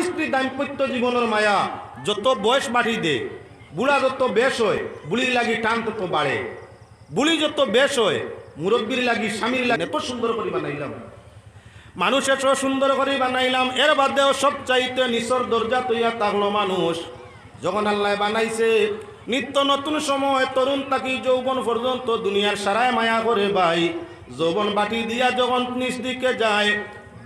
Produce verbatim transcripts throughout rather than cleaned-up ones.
স্ত্রী দাম্পত্য জীবনর মায়া যত বয়স বাড়ি দে, বুড়া যত বেশ হয়, বুড়ির লাগি টান তত বাড়ে। বুড়ি যত বেশ হয়, মুরব্বির লাগি, স্বামীর লাগি এত সুন্দর করি বানাইলাম। মানুষ এত সুন্দর করি বানাইলাম, এর বাদেও সবচাইতে নিচর দরজা তইয়া থাকলো মানুষ। যখন আল্লায় বানাইছে, নিত্য নতুন সময়, তরুণ থাকি যৌবন পর্যন্ত দুনিয়ার সারায় মায়া করে ভাই। যৌবন বাটি দিয়া যখন নিচ দিকে যায়,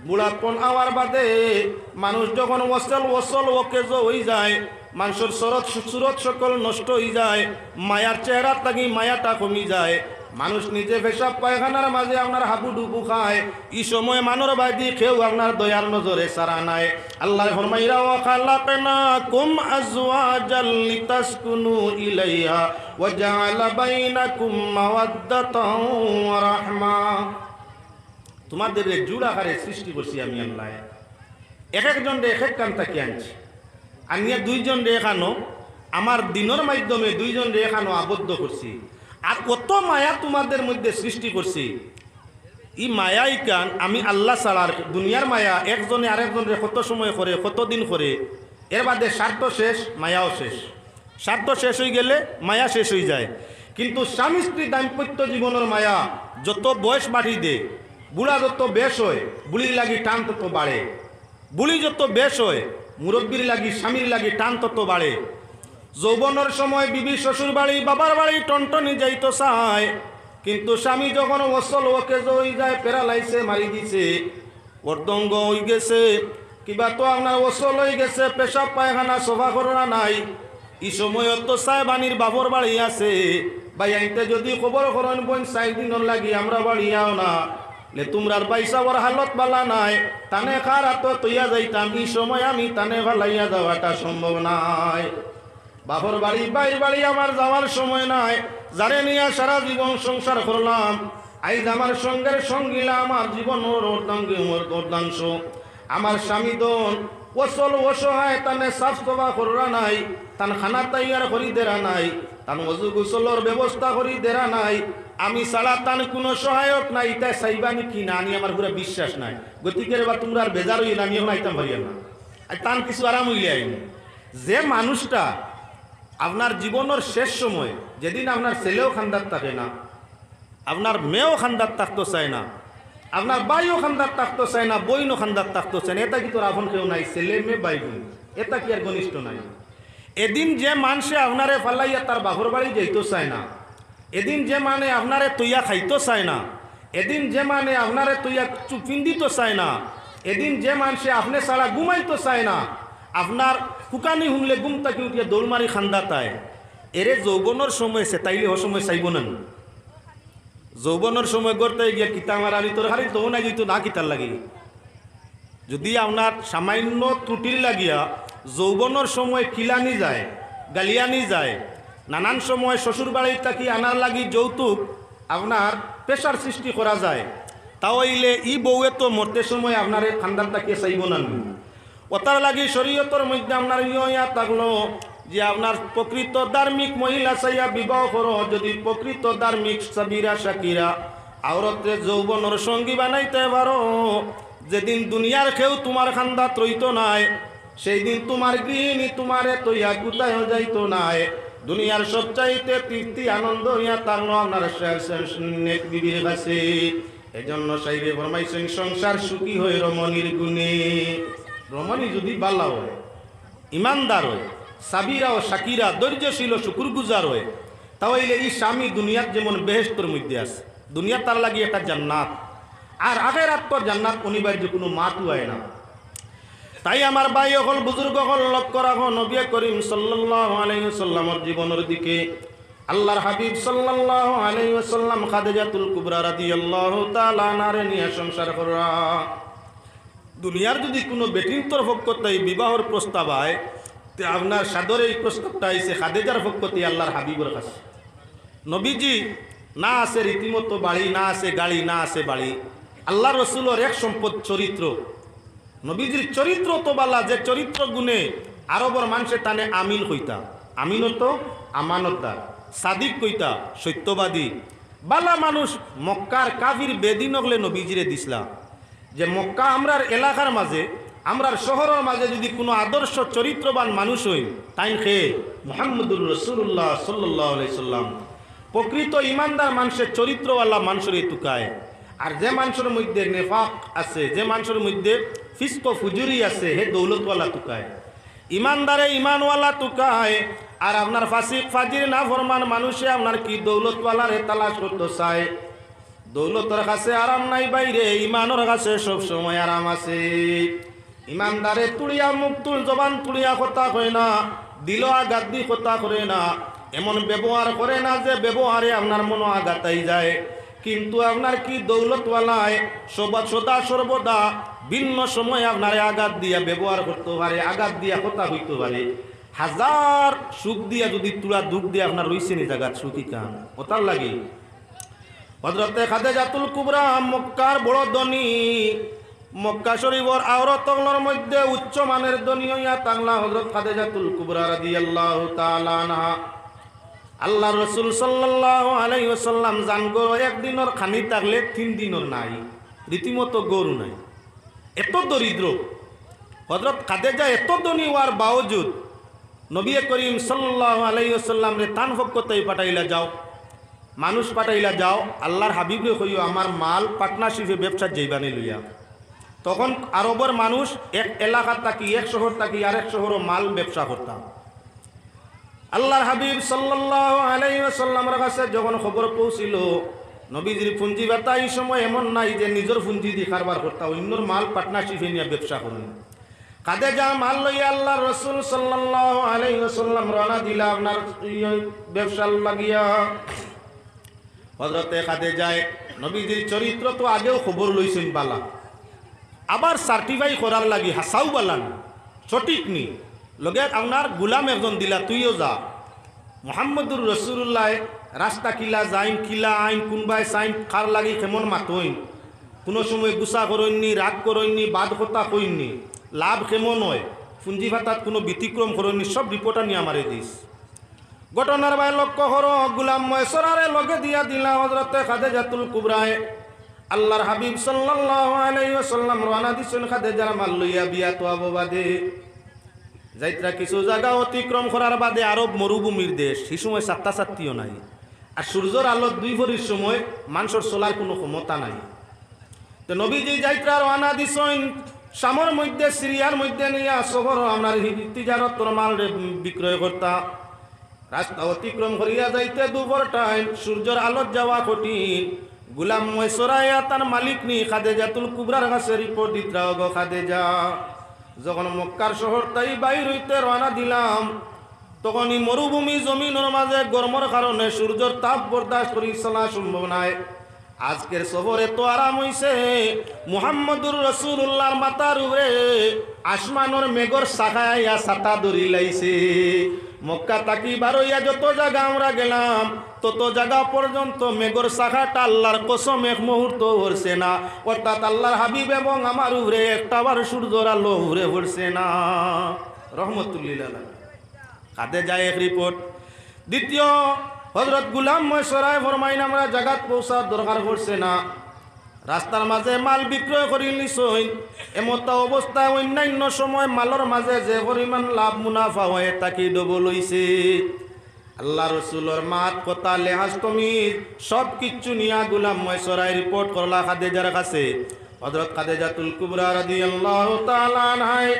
বুড়াপন আওয়ার বাদে মানুষ যখন অচল অচল অকেজো অই যায়, মানষর সুরত, সুরত সকল নষ্ট অই যায়, মায়ার চেহারা থাকি মায়াটা কমি যায়, মানুষ নিজে পেশাব পায়খানার মাঝে আপনার হাবুডুবু খায়, ই সময় মানষর বায়দি কেউ আপনার দয়ার নজরে চারা নায়। আল্লায় ফরমাইরা, "ওয়া খালাকনাকুম আজওয়াজাল লিতাসকুনু ইলাইহা ওয়া জাআলা বাইনাকুম মাওয়াদ্দাতাও ওয়া রাহমা।" তোমাদেররে জুড় আকারে সৃষ্টি করছি আমি আল্লায়। এক একজনরে এক এক কান থাকি আনছি, আনিয়া দুইজনরে এখানো আমার দিনর মাধ্যমে দুইজনরে এখানো আবদ্ধ করছি। আর অত মায়া তোমাদের মধ্যে সৃষ্টি করছি। ই মায়া ইখান আমি আল্লাহ ছাড়ার দুনিয়ার মায়া একজনে আরেকজনরে কত সময় করে, কত দিন করে, এর বাদে স্বার্থ শেষ, মায়াও শেষ। স্বার্থ শেষ অই গেলে মায়া শেষ অই যায়। কিন্তু স্বামী স্ত্রী দাম্পত্য জীবনর মায়া যত বয়স বাড়ি দে, বুড়া যত বেশ হয়, বুড়ির লাগি টান তত বাড়ে। বুড়ি যত বেশ হয়, মুরব্বির লাগি, স্বামীর লাগি টান তত বাড়ে। যৌবনর সময় বিবি শ্বশুর বাড়ি, বাবার বাড়ি টনটনি যাইতো চায়, কিন্তু স্বামী যখন অচল অকেজো অই যায়, প্যারালাইসে মারি দিছে, অর্ধঙ্গ অই গেছে, কিবা তো আপনার অচল অই গেছে, পেশাব পায়খানা সফা কররা নাই, ই সময়ত তো চায় বানির বাপর বাড়ি আছে। ভাইয়াইন্তে যদি খবর করইন, "বইন, চাইর দিনর লাগি আমরার বাড়ি আও না, লে তুমরার ভাইসাবর হালত বালা নাই, তানে কার আতো তইয়া যাইতাম, ই সময় আমি তানে ফালাইয়া যাওয়াটা সম্ভব নায়।" বাপর বাড়ি, ভাইর বাড়ি আমার যাওয়ার সময় নাই। যারে নিয়া সারা জীবন সংসার করলাম, আইজ আমার সঙ্গের সঙ্গিলা আমার জীবনর অর্ধাঙ্গি, অর্ধাংশ। আমার স্বামী দন অচল অসহায়, তানে সাফ সফা কররা নাই, তান খানা তৈয়ার করি দেরা নাই, তান অজু গোসলর ব্যবস্থা করি দেরা নাই। আমি ছাড়া তান কুনু সহায়ক নাই, ইতায় চাইবা নি কি না, আনি আমার পুরা বিশ্বাস নাই। গতিকে রে বা তুমরা আর বেজার অইও না, আমি অখন আইতাম পারিয়ার না। আর তান কিছু আরাম অইলে আইমু। যে মানুষটা আপনার জীবনর শেষ সময়, যেদিন আপনার ছেলেও খান্দাত থাকে না, আপনার মেয়েও খান্দাত থাকতো চায় না, আপনার ভাইও খান্দাত থাকতো চায় না, বইনও খান্দাত থাকতো চায় না, এটা কি তোর আপন কেউ নাই? ছেলে, মেয়ে, ভাই, বইন, এটা কি আর ঘনিষ্ঠ নাই? এদিন যে মানষে আপনারে ফালাইয়া তার বাপর বাড়ি যাইতো চায় না, এদিন যে মানে আপনারে তইয়া খাইতো চায় না, এদিন যে মানে আপনারে তইয়া কিছু পিন্দিতো চায় না, এদিন যে মানষে আপনে ছাড়া ঘুমাইতো চায় না, আপনার ফুকানি হুনলে ঘুম থাকি উঠিয়া দৌড় মারি খান্দাত আয়, এরে যৌবনর সময় চেতাইলে অসময় চাইবো না নি? যৌবনর সময় গর্তায় গিয়া কিতা আমার আনি তরকারি তো নাই দিত না কিতার লাগি? যদি আপনার সামান্য ত্রুটির লাগিয়া যৌবনর সময় কিলানি যায়, গালিয়ানি যায়, নানান সময় শ্বশুর বাড়ি থাকি আনার লাগি যৌতুক আপনার প্রেশার সৃষ্টি করা যায়, তা অইলে ই বউয়ে তো মরতে সময় আপনারে খান্দাত থাকিয়া চাইবো না নি? ওটার লাগি শরীয়তর মধ্যে আপনার ইয়ে ইয়া থাকলো যে আপনার প্রকৃত ধার্মিক মহিলা চাইয়া বিবাহ করো। যদি প্রকৃত ধার্মিক সাবিরা শাকিরা আওরতরে যৌবনর সঙ্গী বানাইতে পারো, যেদিন দুনিয়ার কেউ তোমার খান্দাত রইতো নায়, সেই দিন তোমার গৃহিণী তোমারে তইয়া গুতায়ও যাইতো নায়। দুনিয়ার সবচাইতে তৃপ্তি আনন্দ ইয়া থাকলো আপনার শেষ নেক বিবির কাছে। এজন্য সাইরে ফরমাইছেন, "সংসার সুখী হয় রমণীর গুণে।" রমণী যদি বালা হয়, ইমানদার হয়, সাবিরা ও শাকিরা, ধৈর্যশীল ও শুকুরগুজার হয়, তা অইলে ই স্বামী দুনিয়াত যেমন বেহেশতর মধ্যে আছে, দুনিয়া তার লাগি একটা জান্নাত, আর আখেরাত তো জান্নাত অনিবার্য, কুনু মাতু অয় না। তাই আমার ভাই অকল, বুজুর্গ অকল, লক্ষ্য রাখো নবী করিম সাল্লাল্লাহু আলাইহি ওয়াসাল্লামর জীবনর দিকে। আল্লাহর হাবিব সাল্লাল্লাহু আলাইহি ওয়াসাল্লাম খাদিজাতুল কুবরা রাদিয়াল্লাহু তাআলা আনহারে নিয়া সংসার কররা। দুনিয়ার যদি কুনু বেটিন্তর পক্ষ থাকি বিবাহর প্রস্তাব আয়, তে আপনার সাদরে এই প্রস্তাবটা আইছে খাদিজার পক্ষ থাকি আল্লাহর হাবিবর কাছে। নবীজি না আছে রীতিমতো বাড়ি, না আছে গাড়ি, না আছে বাড়ি। আল্লাহর রসুলর এক সম্পদ চরিত্র। নবীজির চরিত্র তো বালা, যে চরিত্র গুণে আরবর মানষে তানে আমিন কইতা। আমিন অর্থ আমানতদার, সাদিক কইতা, সত্যবাদী। বালা মানুষ। মক্কার কাফির বেদিন অকলে নবীজিরে দিছলা যে মক্কা আমরার এলাকার মাঝে আমরার শহরর মাঝে যদি কুনু আদর্শ চরিত্রবান মানুষ অইন, তাইন কে? মুহাম্মদুর রাসূলুল্লাহ সাল্লাল্লাহু আলাইহি সাল্লাম। প্রকৃত ইমানদার মানষে চরিত্রওয়ালা মানষরে তুকায়। আর যে মানষর মধ্যে নেফাক আছে, যে মানষর মধ্যে ফিস্ক ফুজুরি আছে, হে দৌলতওয়ালা তুকায়। ইমানদারে ইমানওয়ালা তুকায়। আর আপনার ফাসিক ফাজির নাফরমান মানষে আপনার কি দৌলতওয়ালারে তালাশ করতো চায়? দৌলতর কাছে আরাম নাই ভাইরে, ইমানর কাছে সব সময় আরাম আছে। ইমানদারে তুড়িয়া মুখ তুল, জবান তুড়িয়া কথা কয় না, দিলো আঘাত দি কথা করে না, এমন ব্যবহার করে না যে ব্যবহারে আপনার মনো আঘাত আই যায়। কিন্তু আপনার কি দৌলতওয়ালায় সবা-, সদা সর্বদা ভিন্ন সময় আপনারে আঘাত দিয়া ব্যবহার করতো পারে, আঘাত দিয়া কথা কইতো পারে। হাজার সুখ দিয়া যদি তুড়া দুখ দিয়া আপনার রইছে নি জাগাত সুখী কান, ওটার লাগি হযরতে খাদিজাতুল কুবরা মক্কার বড় ধনী, মক্কা শরীফর আওরত অকলর মধ্যে উচ্চ মানের ধনী অইয়া থাকলা হযরত খাদিজাতুল কুবরা রাদিয়াল্লাহু তাআলা আনহা। আল্লাহর রাসূল সাল্লাল্লাহু আলাইহি ওয়াসাল্লাম জান গরু একদিনর খানি থাকলে তিন দিনর নাই, রীতিমতো গরু নাই, এত দরিদ্র। হযরত খাদিজা এত ধনী অওয়ার বাওজুদ নবী করিম সাল্লাল্লাহু আলাইহি ওয়াসাল্লামরে তান পক্ষ থাকি পাঠাইলা, যাও, মানুষ পাঠাইলা, যাও, আল্লাহর হাবিবরে কইও আমার মাল পার্টনারশিপে ব্যবসাত যাইবানি লইয়া। তখন আরবর মানুষ এক এলাকা থাকি, এক শহর থাকি আরেক শহরো মাল ব্যবসা করতা। আল্লাহর হাবিব সাল্লাল্লাহু আলাইহি ওয়াসাল্লামর কাছে যখন খবর পৌঁছিল, নবীজির পুঞ্জি বাতা ই সময় এমন নাই যে নিজর পুঞ্জি দি কারবার করতা, অইন্যর মাল পার্টনারশিপে নিয়া ব্যবসা করইন। খাদিজা মাল লইয়া আল্লাহর রাসূল সাল্লাল্লাহু আলাইহি ওয়াসাল্লাম রওনা দিলা আপনার ই ব্যবসার লাগিয়া। হযরতে খাদিজায় নবীজির চরিত্র তো আগেও খবর লইছইন বালা, আবার সার্টিফাই করার লাগি হাছাউ বালা নি, সঠিক নি, লগে আপনার গুলাম একজন দিলা, তুইও যা। মুহাম্মদুর রাসূলুল্লাহ রাস্তা কিলা যাইন, কিলা আইন, কুনবায় চাইন, কার লাগি কেমন মাতইন, কুনু সময় গুসা করইন নি, রাগ করইন নি, বাদ কথা কইন নি, লাভ কেমন অয়, পুঞ্জি বাতাত কুনু ব্যতিক্রম করইন নি, সব রিপোর্ট আনি আমারে দিস। ঘটনার বায় লক্ষ্য করো, গুলাম ময়সরারে লগে দিয়া দিলা হযরতে খাদিজাতুল কুবরায়। আল্লাহর হাবিব সাল্লাল্লাহু আলাইহি ওয়াসাল্লাম রওনা দিছইন খাদিজার মাল লইয়া বিয়াত আইবো বাদে। যাইত্রা কিছু জাগা অতিক্রম করার বাদে আরব মরুভূমির দেশ, হি সময় ছাত্তা-ছাত্তিও নাই। আর সূর্যর আলোত দুই পহরর সময় মানষর চলার কুনু ক্ষমতা নাই। তো নবীজি যাইত্রা রওনা দিছইন, শামর মধ্যে, সিরিয়ার মধ্যে নিয়া সফর আপনার হি-, তিজারতর মালরে বিক্রয় করতা। রাস্তা অতিক্রম করিয়া যাইতে দুপুর টাইম, সূর্যর আলোত যাওয়া কঠিন। গুলাম ময়সরায় তান মালিক নি খাদিজাতুল কুবরার কাছে রিপোর্ট দিত্রা, ওগো খাদিজা, যখন মক্কার শহর থাকি বাইর অইতে রওনা দিলাম, তখন ই মরুভূমি জমিনর মাঝে গরমর কারণে সূর্যর তাপ বরদাস্ত করি চলা সম্ভব নায়। আজকের সফরে তো আরাম অইছে, মুহাম্মদুর রাসূলুল্লাহর মাথার উপরে আসমানর মেঘর শাখায় আইয়া ছাতা ধরি লাইছে। মক্কা থাকি বারইয়া যত জাগা আমরা গেলাম, তত জাগা পর্যন্ত মেঘর শাখাটা আল্লাহর কসম এক মুহূর্ত পড়ছে না, অর্থাৎ আল্লাহর হাবিব এবং আমার উপরে একটাবার সূর্যর আলো উপরে পড়ছে না। রহমতুল্লিল আলামিন। খাদিজায় এক রিপোর্ট। দ্বিতীয়, হযরত গুলাম ময়সরায় ফরমাইন, আমরা জাগাত পৌঁছার দরকার পড়ছে না, রাস্তার মাঝে মাল বিক্রয় করি নিছইন। এমতা অবস্থায় অন্যান্য সময় মালর মাঝে যে পরিমাণ লাভ মুনাফা অয়, তা কি ডবল অইছে। আল্লাহর রাসূলর মাত, কথা, লেহাজ, তমিজ সব কিচ্ছু নিয়া গুলাম ময়সরায় রিপোর্ট করলা খাদিজার কাছে। হযরত খাদিজাতুল কুবরা রাদিয়াল্লাহু তাআলা আনহায়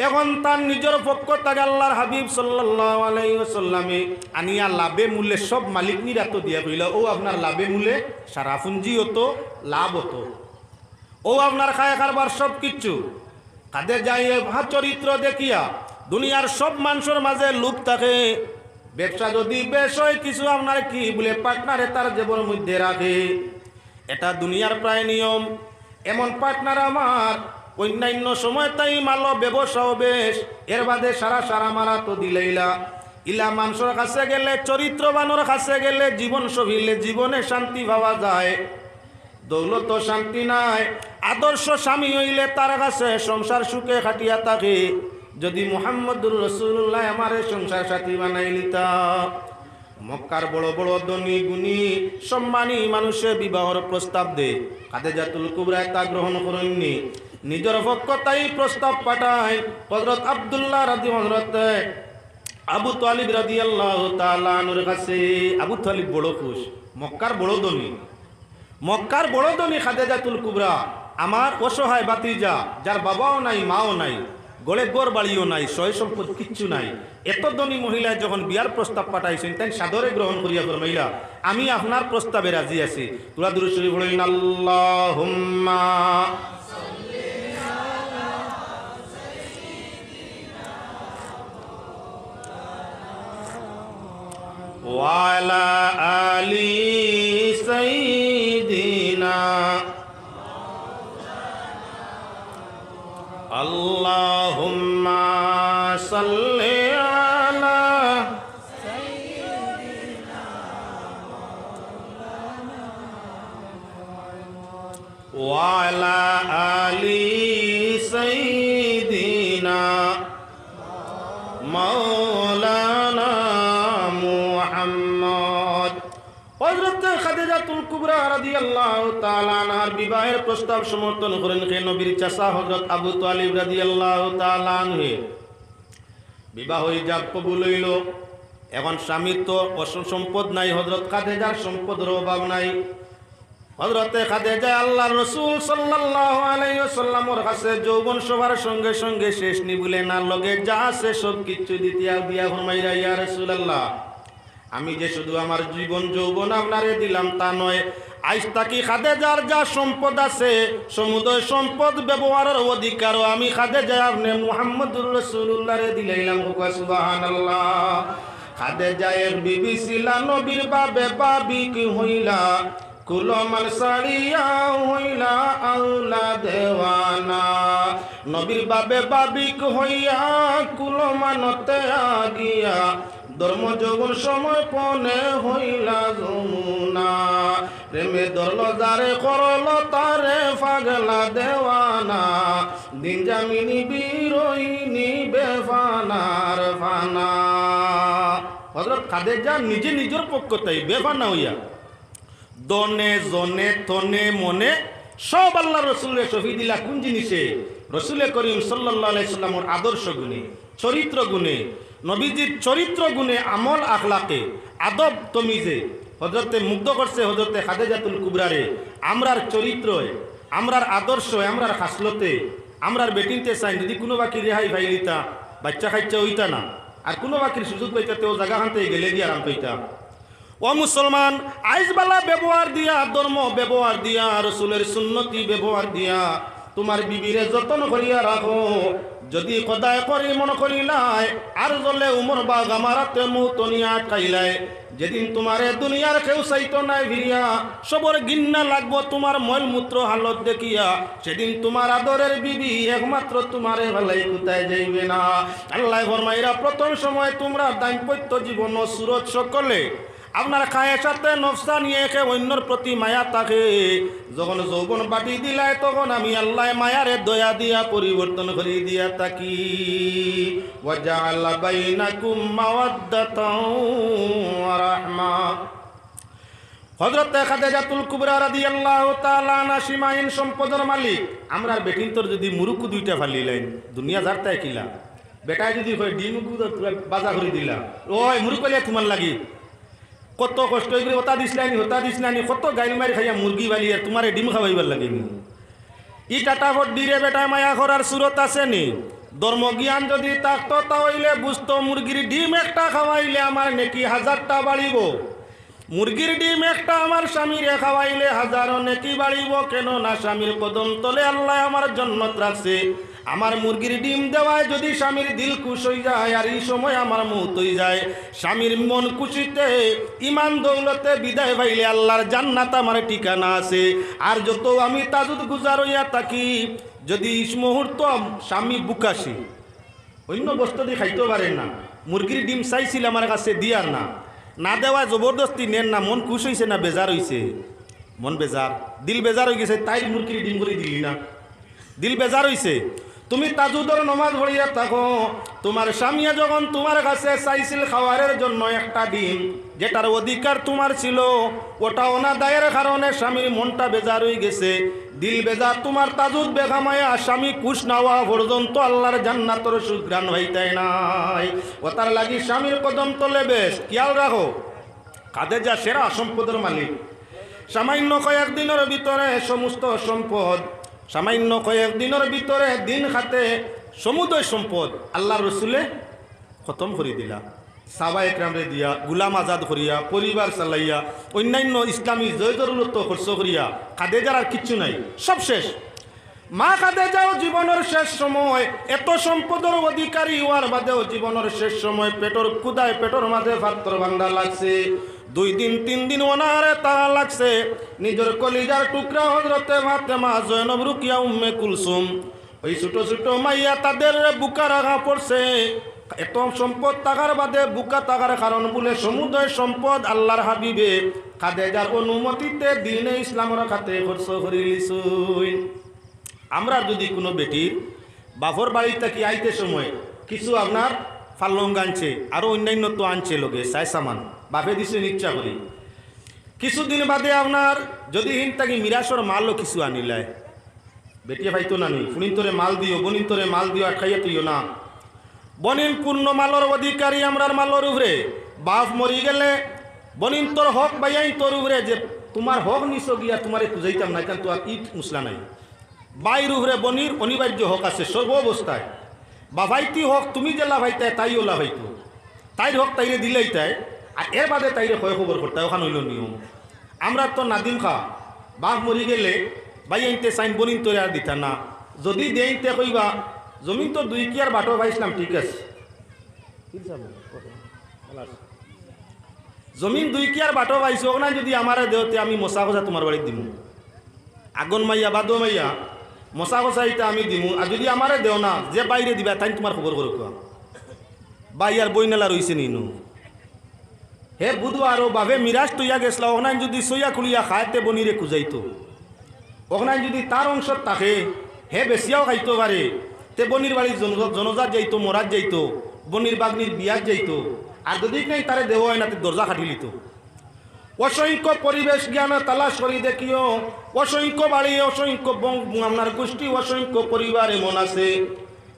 এখন তান নিজর পক্ষ থাকি আল্লাহর হাবিব সাল্লাল্লাহু আলাইহি ওয়াসাল্লামে আনিয়া লাভে মূলে সব মালিক নির আতো দিয়া কইলা, ও আপনার লাভে মূলে সারা পুঞ্জি অতো, লাভ অতো, ও আপনার খায় কারবার সব কিচ্ছু। খাদিজায় এ চরিত্র দেখিয়া দুনিয়ার সব মানষর মাঝে লোভ থাকে, ব্যবসা যদি বেশ অয় কিছু আপনার কি বুলে পার্টনারে তার জেবর মধ্যে রাখে, এটা দুনিয়ার প্রায় নিয়ম। এমন পার্টনার আমার অন্যান্য সময় থাকি মালো ব্যবসাও বেশ, এর বাদে সারা সারা মারা তো দিলাইলা। ইলা মানষর কাছে গেলে, চরিত্রবানর কাছে গেলে, জীবন সহিলে জীবনে শান্তি পাওয়া যায়। দৌলতো শান্তি নাই। আদর্শ স্বামী অইলে তার কাছে সংসার সুখে কাটিয়া থাকে। যদি মুহাম্মদুর রাসূলুল্লাহ আমারে সংসার সাথী বানাইলিতা, মক্কার বড় বড় ধনী গুণী সম্মানী মানষে বিবাহর প্রস্তাব দে, খাদিজাতুল কুবরায় তা গ্রহণ করইন নি। নিজর পক্ষ থাকি প্রস্তাব পাঠাইন হযরত আব্দুল্লাহ রাদি-, হযরত আবু তালিব রাদিয়াল্লাহু তাআলা আনহুর কাছে। আবু তালিব বড় খুশ, মক্কার বড় ধনী, মক্কার বড় ধনী খাদিজাতুল কুবরা, আমার অসহায় ভাতিজা, যার বাবাও নাই, মাও নাই, ঘরে ঘর বাড়িও নাই, সয় সম্পদ কিচ্ছু নাই, এত ধনী মহিলায় যখন বিয়ার প্রস্তাব পাঠাইছইন, তাইন সাদরে গ্রহণ করিয়া ফরমাইলা, "আমি আপনার প্রস্তাবে রাজি আছি।" তোরা দুরূদ শরীফ পড়ইন, আল্লাহুম্মা ওয়া আলা আলি সাইয়্যিদিনা। আল্লাহুম্মা সাল্লি আলা ওয়া আলা আলি সাইয়্যিদিনা মাওলানা মুহাম্মদ। হযরত খাদিজাতুল কুবরা রাদিয়াল্লাহু তাআলা আনহার বিবাহের প্রস্তাব সমর্থন করইন কে? নবীর চাচা হযরত আবু তালিব রাদিয়াল্লাহু তাআলা আনহু। বিবাহ ইজাব কবুল অইলো। এখন স্বামীর তো অস-, সম্পদ নাই, হযরত খাদিজার সম্পদর অভাব নাই। হযরতে খাদিজায় আল্লাহর রাসূল সাল্লাল্লাহু আলাইহি ওয়াসাল্লামর কাছে যৌবন সবার সঙ্গে সঙ্গে শেষ নি বুলে না, লগে যা আছে সব কিচ্ছু দিতিয়া দিয়া ফরমাইরা, "ইয়া রাসূলুল্লাহ, আমি যে শুধু আমার জীবন যৌবন আপনারে দিলাম তা নয়, আইজ থাকি খাদিজার যা সম্পদ আছে, সমুদয় সম্পদ ব্যবহারের অধিকারও আমি খাদিজায় আপনে মুহাম্মদুর রাসূলুল্লাহরে দিলাইলাম।" কউক্কা সুবহানাল্লাহ। খাদিজা এক বিবি ছিলা, নবীর বাবে ভাবিক হইলা, কুলমান ছাড়িয়া হইলা আওলা দেওয়ানা। নবীর বাবে ভাবিক হইয়া কুলমান ত্যাগিয়া, ধর্ম যৌবন সময় পণে হইলা যমুনা। প্রেমে ধরল যারে করল তারে পাগলা দেওয়ানা। দিন জামিনী বিরোহিনী বেফানার ফানা। হযরত খাদিজা নিজে নিজর পক্ষ থাকি বেফানা হইয়া ধনে, জনে, তনে, মনে সব আল্লাহর রসুলরে সঁপি দিলা। কোন জিনিসে? রসুলে করিম সাল্লাল্লাহু আলাইহি সাল্লামর আদর্শ গুণে, চরিত্র গুণে, নবীজির চরিত্র গুণে, আমল আখলাকে, আদব তমিজে হজরতে মুগ্ধ করছে হজরতে খাদিজাতুল কুবরারে। আমরার চরিত্রয়, আমরার আদর্শয়, আমরার খাসলতে, আমরার বেটিন্তে চাইন যদি কুনু বাকি রেহাই পাইলিতা, বাইচ্চা কাইচ্চা অইতা না, আর কুনু বাকির সুযোগ পাইতা, তেও জাগাখানতে গেলে গিয়া আরাম পাইতা। ও মুসলমান, আইজ বালা ব্যবহার দিয়া, ধর্ম ব্যবহার দিয়া, রসুলের সুন্নতি ব্যবহার দিয়া তুমার বিবিরে যতন করিয়া রাখো। যদি খোদায় করি মন করিলায়, আর জলে উমর বা গামারাতে মৌত নিয়া আটকাইলায়, যেদিন তুমারে দুনিয়ার কেউ চাইতো নায় ফিরিয়া, সবর ঘিন্না লাগবো তুমার মলমূত্র হালত দেখিয়া, সেদিন তুমার আদরের বিবি একমাত্র তুমারে ফালাই কুতায় যাইবে না। আল্লায় ফরমাইরা, প্রথম সময় তুমরার দাম্পত্য জীবন সুরত সকলে আপনার খায়েশাতে নফসানি একে অইন্যর প্রতি মায়া থাকে। যখন যৌবন বাটি দিলায়, তখন আমি আল্লায় মায়ারে দয়া দিয়া পরিবর্তন করি দিয়া থাকি। ওয়া জাআলা বাইনাকুম মাওয়াদ্দাতাও ওয়া রাহমা। হজরতে খাদিজাতুল কুবরা রাদিয়াল্লাহু তাআলা আনহা সীমাহীন সম্পদর মালিক। আমরার বেটিন্তর যদি মুরুকু দুইটা ফালিলাইন, দুনিয়া যার তাই কিলা। বেটায় যদি কয়, "ডিম গু বাজা করি দিলা", ওই মুরুকু ফালিয়া তুমার লাগি কত কষ্ট করি, ওটা দিস নানি, ওটা দিস নানি, কত গাইল মারি খাইয়া মুরগি ফালি, আর তুমারে ডিম খাওয়াইবার লাগি নি? ই টাটা ফড্ডিরে বেটায় মায়া করার সুরত আছে নি? ধর্মজ্ঞান যদি থাকতো, তা অইলে বুঝতো, মুরগির ডিম একটা খাওয়াইলে আমার নেকি হাজারটা বাড়িবো। মুরগির ডিম একটা আমার স্বামীরে খাওয়াইলে হাজারো নেকি বাড়িবো। কেননা স্বামীর কদম তলে আল্লায় আমার জন্নত রাখছে। আমার মুরগির ডিম দেওয়ায় যদি স্বামীর দিল খুশ অইযায়, আর ই সময় আমার মউত অইযায়, স্বামীর মন খুশিতে, ইমান দৌলতে বিদায় পাইলে আল্লার জান্নাত আমার ঠিকানা আছে। আর যত আমি তাজুদ গুজার অইয়া থাকি, যদি ইস মুহূর্ত স্বামী ভুকাশি, অইন্য বস্তুদি খাইতো পারের না, মুরগির ডিম চাইছিল আমার কাছে দিয়ার না, না দেওয়ায় জবরদস্তি নেন না, মন খুশ অইছে না বেজার অইছে? মন বেজার, দিল বেজার অইগেছে, তাইর মুরগির ডিম করি দিলি না, দিল বেজার অইছে। তুমি তাজুদর নমাজ পড়িয়া থাকো, তুমার স্বামীয়ে যখন তুমার কাছে চাইছিল খাওয়ারের জন্য একটা ডিম, যেটার অধিকার তুমার ছিল, ওটা অনাদায়ের কারণে স্বামীর মনটা বেজার অইগেছে, দিল বেজার, তুমার তাজুদ বেখামায়া স্বামী খুশ না অওয়া পর্যন্ত আল্লার জান্নাতর সুঘ্রাণ পাইতায় নায়। ওটার লাগি স্বামীর কদম তলে বেশ খিয়াল রাখো। খাদিজা সেরা সম্পদর মালিক। সামান্য কয়েক দিনর ভিতরে সমস্ত সম্পদ, সামান্য কয়েক দিনর ভিতরে দিন খাতে সমুদয় সম্পদ আল্লার রসুলে খতম করি দিলা। সাহাবা একরামরে দিয়া, গুলাম আজাদ করিয়া, পরিবার চালাইয়া, অইন্যান্য ইসলামী জয়-জরুরত খরচ করিয়া খাদিজার আর কিচ্ছু নাই, সব শেষ। মা খাদিজাও জীবনর শেষ সময়, এত সম্পদর অধিকারী অওয়ার বাদেও জীবনর শেষ সময় পেটর ক্ষুধায় পেটর মাঝে পাত্থর বান্ধা লাগছে। দুই দিন তিন দিন অনাহারে থাকা লাগছে। নিজর কলিজার টুকরা হজরতে ফাতেমা, জয়নব, রুকিয়া, উম্মে কুলসুম, ওই ছোট ছোট মাইয়া, তাদের বুকা রাখা পড়ছে। এত সম্পদ থাকার বাদে বুকা থাকার কারণ বুলে সমুদয় সম্পদ আল্লার হাবিবে খাদিজার অনুমতিতে দিনে ইসলামর খাতে খরচ করিলিছইন। আমরার যুদি কুনু বেটির বাফর বাড়ি থাকি আইতে সময় কিছু আপনার পালং আনছে, আরো অইন্যান্য তো আনছে লগে, সায় সামান, বাফে দিছইন ইচ্ছা করি। কিছুদিন বাদে আপনার যুদি হিন থাকি মিরাশর মালও কিছু আনিলায়, বেটিয়ে পাইতো না নি, ফুড়িন্তরে মাল দিও, বনিন্তরে মাল দিও, আটকাইয়া থইও না। বনিন পূর্ণ মালর অধিকারী আমরার মালর উপরে। বাফ মরি গেলে বনিন্তর হক বাইয়াইন্তর উপরে, যে তুমার হক নিছো গিয়া তুমারে খুজাইতাম না, ইখান তো আর ইট মুসলা নাই। বাইর উপরে বনির অনিবার্য হক আছে সর্ব অবস্থায়। বাফাইতি হক তুমি যেলা পাইতায়, তাইও অলা পাইতো। তাইর হক তাইরে দিলাইতায়, আর এর বাদে তাইরে খয় খবর করতায়, অখান অইলো নিয়ম। আমরার তো নাদিম খা, বাফ মরি গেলে বাইয়াইন্তে চাইন বনিন্তরে আর দিতা না। যুদি দেইন তে কইবা, "জমিন তো দুই কিয়ার বাটো পাইছলাম, ঠিক আছে।" জমিন দুই কিয়ার বাটো পাইছো, অখান যুদি আমারে দেও, তে আমি মশা কষা তুমার বাড়িত দিমু। আগন মাইয়া, বাদো মাইয়া, মশা কষা ইতা আমি দিমু। আর যুদি আমারে দেও না, যে বাইরে দিবা, তাইন তুমার খবর করুক্কা। বাই আর বইন অলা রইছে নি নু? হে বুধবারও বাফে মিরাশ থইয়া গেছলা, অখান যুদি সইয়া খুলিয়া খায়, তে বনিরে খুজাইতো। অখান যুদি তার অংশ থাকে, হে বেচিয়াও খাইতো পারে, তে বনির বাড়িত জন-, জনজাত যাইতো, মরাত যাইতো, বনির বাগনির বিয়াত যাইতো। আর যুদি নাই তারে দেওয়া অয় না, তে দরজা খাটিলিতো। অসংখ্য পরিবেশ জ্ঞান তালাশ করি দেখিও, অসংখ্য বাড়ি, অসংখ্য বং-, আপনার গোষ্ঠী, অসংখ্য পরিবার এমন আছে,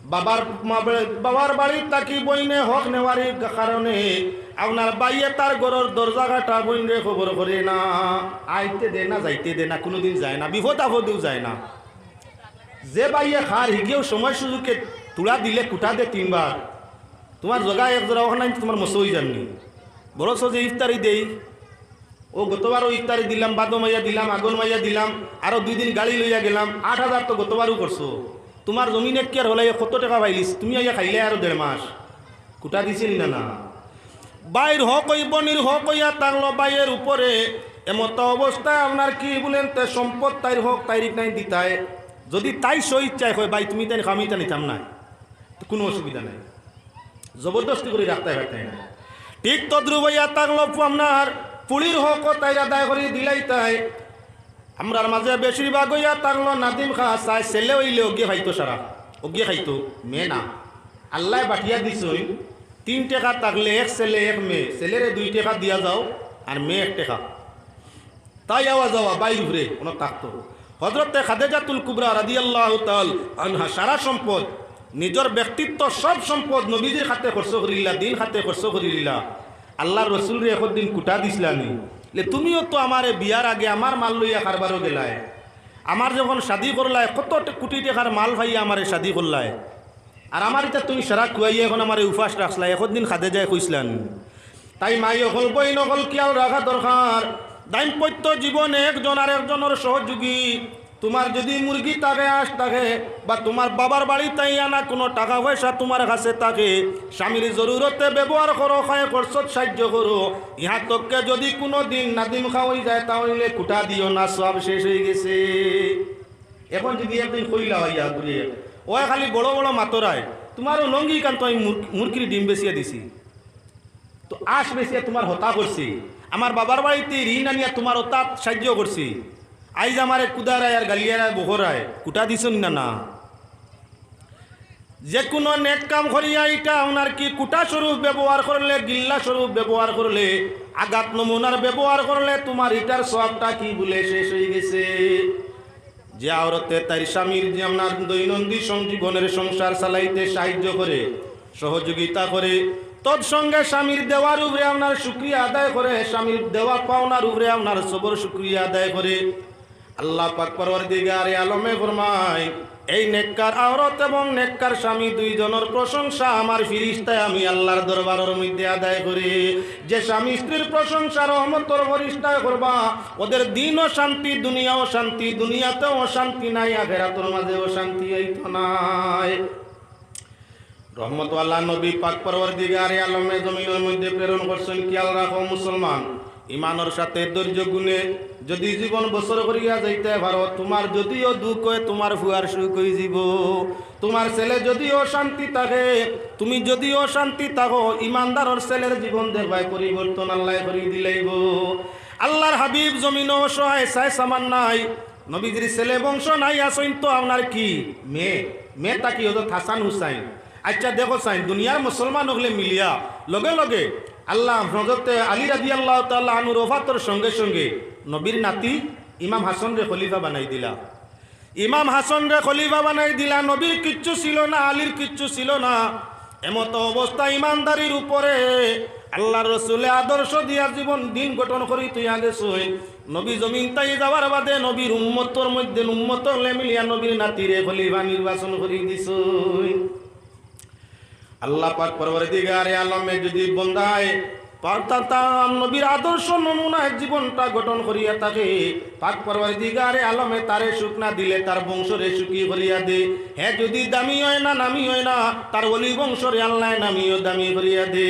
বাবার মা-, বাবার বাড়ি থাকি বইনে হক নেওয়ার কারণে আপনার বাইয়ে তার ঘরর দরজা কাটা বইনরে খবর করে না, আইতে দে না, যাইতে দে না, কুনুদিন যায় না, বিপদ আপদেও যায় না। যে বাইয়ে খার হিগেও সময় সুযোগে তুড়া দিলে কুটা দে তিনবার, তুমার জগা এক জোড়া অখান তুমার মশা অই যার নি। বরঞ্চ যে ইফতারি দেই, ও গতবারও ইফতারি দিলাম, বাদো মাইয়া দিলাম, আগন মাইয়া দিলাম, আরো দুই দিন গাড়ি লইয়া গেলাম, আট হাজার তো গতবারও করছো। তুমার জমিন এক কিয়ার হলাইয়া কত টেকা পাইলিছ, তুমি আইয়া খাইলায় আরো দেড় মাস। কুটা দিছে নি না, না? বাইর হক অই, বনির হক অইয়া থাকলো বাইয়ের উপরে, এমতা অবস্থায় আপনার কি বুলেন তে সম্পদ তাইর হক তাইর ইখান দিতায়। যুদি তাই স্বইচ্ছায় কয়, "ভাই, তুমি তাইন খামিতা নিতাম নায়," তো কুনু অসুবিধা নাই। জবরদস্তি করি রাখতায় পারতায় না। ঠিক তদ্রূপ অইয়া থাকলো আপনার ফুড়ির হকও তাইর আদায় করি দিলাইতায়। আমরার মাঝে বেশিরভাগ অইয়া থাকলো নাদিম খা চায় ছেলে অইলে অগিয়ে খাইতো সারা, অগিয়ে খাইতো, মেয়ে না। আল্লায় বাটিয়া দিছইন, তিন টেকা থাকলে এক ছেলে এক মেয়ে, ছেলেরে দুই টেকা দিয়া যাও আর মেয়ে এক টেকা। তাই আওয়া যাওয়া বাইর উপরে অনো থাকতো। হজরতে খাদিজাতুল কুবরা রাদিয়াল্লাহু তাআলা আনহা সারা সম্পদ, নিজর ব্যক্তিত্ব, সব সম্পদ নবীজির খাতে খরচ করিলা, দিন খাতে খরচ করিলা। আল্লার রসুলরে একদিন কুটা দিছলা নি, লে, "তুমিও তো আমারে বিয়ার আগে আমার মাল লইয়া কারবারো গেলায়, আমার যখন শাদি করলায়, কত ট-, কুটি টেকার মাল পাইয়া আমারে শাদি করলায়।" আর আমার ইতা তুমি সারা খুয়াইয়া এখন আমারে উপাস রাখছলায়, একদিন খাদিজায় কইছলা নি। তাই মাই অকল, বইন অকল খিয়াল রাখা দরকার। দাম্পত্য জীবনে একজন আরেকজনর সহযোগী। তুমার যুদি মুরগি থাকে, আঁশ থাকে, বা তুমার বাবার বাড়িত আইয়া না কুনু টেকা পয়সা তুমার কাছে থাকে, স্বামীর জরুরতে ব্যবহার করো, খায় খরচত সাইয্য করো। ইহার তককে যুদি কুনু দিন নাদিম খা অই যায়, তা অইলে কুটা দিও না, সওয়াব শেষ অই গেছে। এখন যুদি একদিন কইলা অইয়া ঘুরিয়া, "ওই খালি বড় বড় মাতরায়, তুমার অউ লুঙ্গি খান তো আমি মুর-, মুরগির ডিম বেচিয়া দিছি।" তো আঁশ বেচিয়া তুমার হতা করছি, আমার বাবার বাড়িত ঋণ আনিয়া তুমার হতাত সাইয্য করছি, আইজ আমারে কুদারায় আর গালিয়ারায় বকরায়, কুটা দিছো নি না, না? যে কুনু নেক কাম করিয়া ইটা আপনার কি কুটা স্বরূপ ব্যবহার করলে, গিল্লা স্বরূপ ব্যবহার করলে, আঘাত নমুনার ব্যবহার করলে তুমার ইটার সওয়াবটা কি বুলে শেষ অইগেছে। যে আওরতে তাইর স্বামীর যে আপনার দৈনন্দিন সং-, জীবনের সংসার চালাইতে সাহায্য করে, সহযোগিতা করে, তৎসঙ্গে স্বামীর দেওয়ার উপরে আপনার শুকরিয়া আদায় করে, স্বামীর দেওয়া পাওনার উপরে আপনার সবর শুকরিয়া আদায় করে, আল্লাহ পাক পরওয়ারদিগারে আলমে ফরমায়, এই নেককার আওরত এবং নেককার স্বামী দুইজনর প্রশংসা আমার ফিরিস্তায় আমি আল্লাহর দরবারর মধ্যে আদায় করি। যে স্বামী স্ত্রীর প্রশংসা রহমতর ফিরিস্তায় করবা, ওদের দিনও শান্তি, দুনিয়াও শান্তি, দুনিয়াতেও অশান্তি নাই, আখেরাতর মাঝেও শান্তি অইতো নায়। রহমতওয়ালা নবী পাক পরওয়ারদিগারে আলমে জমিনর মধ্যে প্রেরণ করছইন। খিয়াল রাখো মুসলমান, ইমানর সাথে ধৈর্য গুণে যদি জীবন বসর করিয়া যাইতে পারো, তুমার যদিও দুঃখ অয়, তুমার ফুয়ার সুখ অইযিবো। তুমার ছেলে যদিও অশান্তি থাকে, তুমি যদিও অশান্তি থাকো, ইমানদারর ছেলের জীবন দেখবায় পরিবর্তন আল্লায় করি দিলাইবো। আল্লাহর হাবিব জমিনো অসহায়, সায় সামান নাই, নবীজির ছেলে বংশ নাই, আছইন তো আপনার কি মেয়ে, মেয়ে থাকি হযরত হাসান হুসাইন। আচ্ছা দেখো চাইন, দুনিয়ার মুসলমান অকলে মিলিয়া লগে লগে আল্লাহ হযরত আলী রাদিয়াল্লাহু তাআলা আনহুর ওফাতর সঙ্গে সঙ্গে নবীর নাতি ইমাম হাসানরে খলিফা বানাই দিলা। ইমাম হাসানরে খলিফা বানাই দিলা। নবীর কিচ্ছু ছিল না, আলীর কিচ্ছু ছিল না। এমতো অবস্থা ইমানদারির উপরে আল্লাহর রসুলে আদর্শ দিয়া জীবন দিন গঠন করি থইয়া গেছইন। নবী জমিন তাই যাওয়ার বাদে নবীর উম্মতর মধ্যে উম্মত অকলে মিলিয়া নবীর নাতিরে খলিফা নির্বাচন করি দিছইন। আল্লাহ পাক পরওয়ারদিগারে আলমে যদি বন্দায় পারতাম নবীর আদর্শ নমুনায় জীবনটা গঠন করিয়া থাকে, পাক পরওয়ারদিগারে আলমে তারে সুখ না দিলে তার বংশরে সুখী করিয়া দে। হে যদি দামি অয় না, নামি অয় না, তার ওলি বংশরে আল্লায় নামি ও দামি করিয়া দে।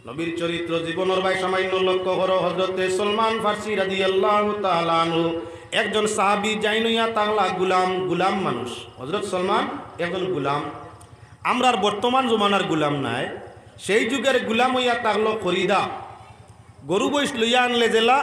নবীর চরিত্র জীবনর বায় সামান্য লক্ষ্য করো। হযরতে সলমান ফার্সি রাদিয়াল্লাহু তাআলা আনহু একজন সাহাবী, জাইন অইয়া থাকলা গুলাম, গুলাম মানুষ। হযরত সলমান একজন গুলাম, আমরার বর্তমান জমানার গুলাম নায়, সেই যুগের গুলাম অইয়া থাকলো খরিদা। গরু বইস লইয়া আনলে জেলা,